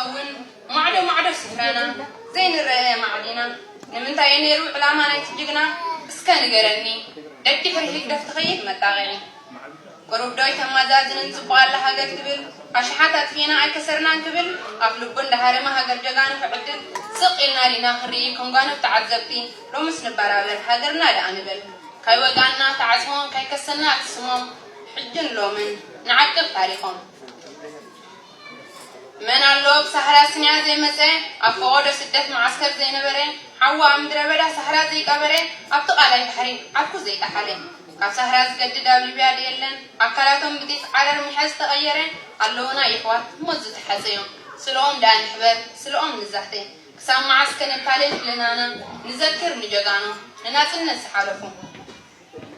እውን ማዕዶ ማዕዶ ስፍራና ዘይንረአ ማዕዲና። ንምንታይ እዩ ነይሩ ዕላማ ናይቲ ጅግና? እስከ ንገረኒ። ደድሕሪ ህግደፍ ትኸይድ መጣቕዒ። ቁሩብ ዶ ኣይተማዛዝንን? ጽቡቕ ኣላ ሃገር ትብል፣ ኣሽሓት ኣጥፊእና ኣይከሰርናን ክብል፣ ኣፍ ልቡ እንዳሃረመ ሃገር ጀጋኑ ክዕድል ስቕ ኢልና ዲና ክንርኢ ክንጓነብ ተዓዘብቲ? ሎምስ ንበራበር ሃገርና ደኣ ንበል። ካይወጋና ተዓጽሞም ካይከሰና እቲ ስሞም። ሕጅን ሎምን ንዓቅብ ታሪኾም። መን ኣሎ ብሳህራ ስንያ ዘይመጸ፣ ኣብ ፈቐዶ ስደት መዓስከር ዘይነበረ፣ ሓዊ ኣብ ምድረ በዳ ሳህራ ዘይቀበረ፣ ኣብቲ ቃላይ ባሕሪ ዓርኩ ዘይጠሓለ። ካብ ሳህራ ዝገድድ ኣብ ሊብያ ደየለን፣ ኣካላቶም ብጢት ዓረር ምሕያዝ ዝተቐየረ፣ ኣለውና የሕዋት ሞት ዝተሓጸዮም። ስለኦም ደኣ ንሕበር፣ ስለኦም ንዛተ። ክሳብ መዓስ ከነታልል ህልናና፣ ንዘክር ንጀጋኑ፣ ንናጽነት ዝሓለፉ።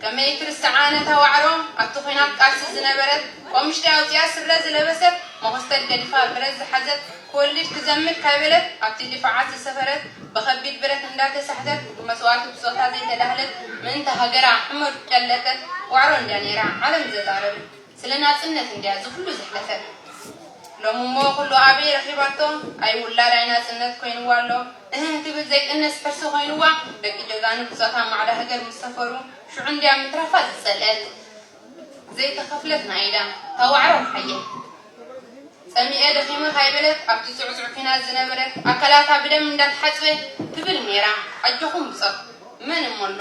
ከመይ ትርስዓ ነታ ዋዕሮ፣ ኣብቲ ኲናት ቃልሲ ዝነበረት፣ ቆምሽቲ ኣውጺኣ ስረ ዝለበሰት፣ መኾስተር ገዲፋ ብረት ዝሓዘት፣ ክወልድ ክዘምት ካይበለት፣ ኣብቲ ድፋዓት ዝሰፈረት፣ ብኸቢድ ብረት እንዳተሳሕተት፣ ብመስዋእቲ ብጾታ ዘይተዳህለት፣ ምእንቲ ሃገራ ሕመር ቀለጠት፣ ዋዕሮ እንድያ ነይራ ዓለም ዘዛረበት። ስለ ናጽነት እንድያ እዚ ኩሉ ዘሕለፈት። ሎሚ እሞ ኩሉ ኣበይ ረኺባቶ? ኣይ ውላድ ኣይ ናጽነት ኮይንዋ ኣሎ። እህህ ትብል ዘይጥነስ ሕርሲ ኮይንዋ፣ ደቂ ጀጋኑ ብጾታ ማዕዳ ሃገር ምስ ሰፈሩ፣ ሽዑ እንድያ ምትራፋ ዝጸልአት። ዘይተኸፍለት ናይዳ፣ ታዋዕሮ ሓየ። ጸሚኤ ደኺመ ካይበለት፣ ኣብቲ ጽዕጹዕ ኲናት ዝነበረት፣ ኣካላታ ብደም እንዳተሓጽበ ትብል ነይራ። ኣጆኹም ብጾት። መን እሞ ኣሎ?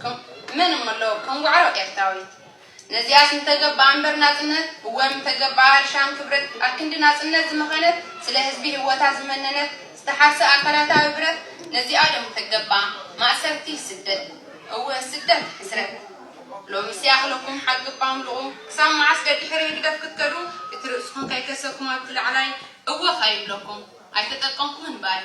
ከም-፣ መን እሞ ኣሎ ከም ዋዕሮ ኤርትራዊት? ነዚኣስ ምተገባኣ እምበር ናጽነት፣ እወ ምተገባኣ ርሻን ክብረት፣ ኣክንዲ ናጽነት ዝመኸነት፣ ስለ ህዝቢ ህይወታ ዝመነነት፣ ዝተሓርሰ ኣካላታ ብብረት፣ ነዚኣ ዶ ምተገባኣ ማእሰርቲ ስደት፣ እወ ስደት ሕስረት። ሎምስ ይኣኽለኩም ሓግባም ልቑ፣ ክሳብ መዓስ ደድሕሪ ህግደፍ ክትከዱ፣ እቲ ርእስኹም ከይከሰኩም ኣብቲ ላዕላይ እወ ካይብለኩም፣ ኣይተጠቀምኩምን ባይ።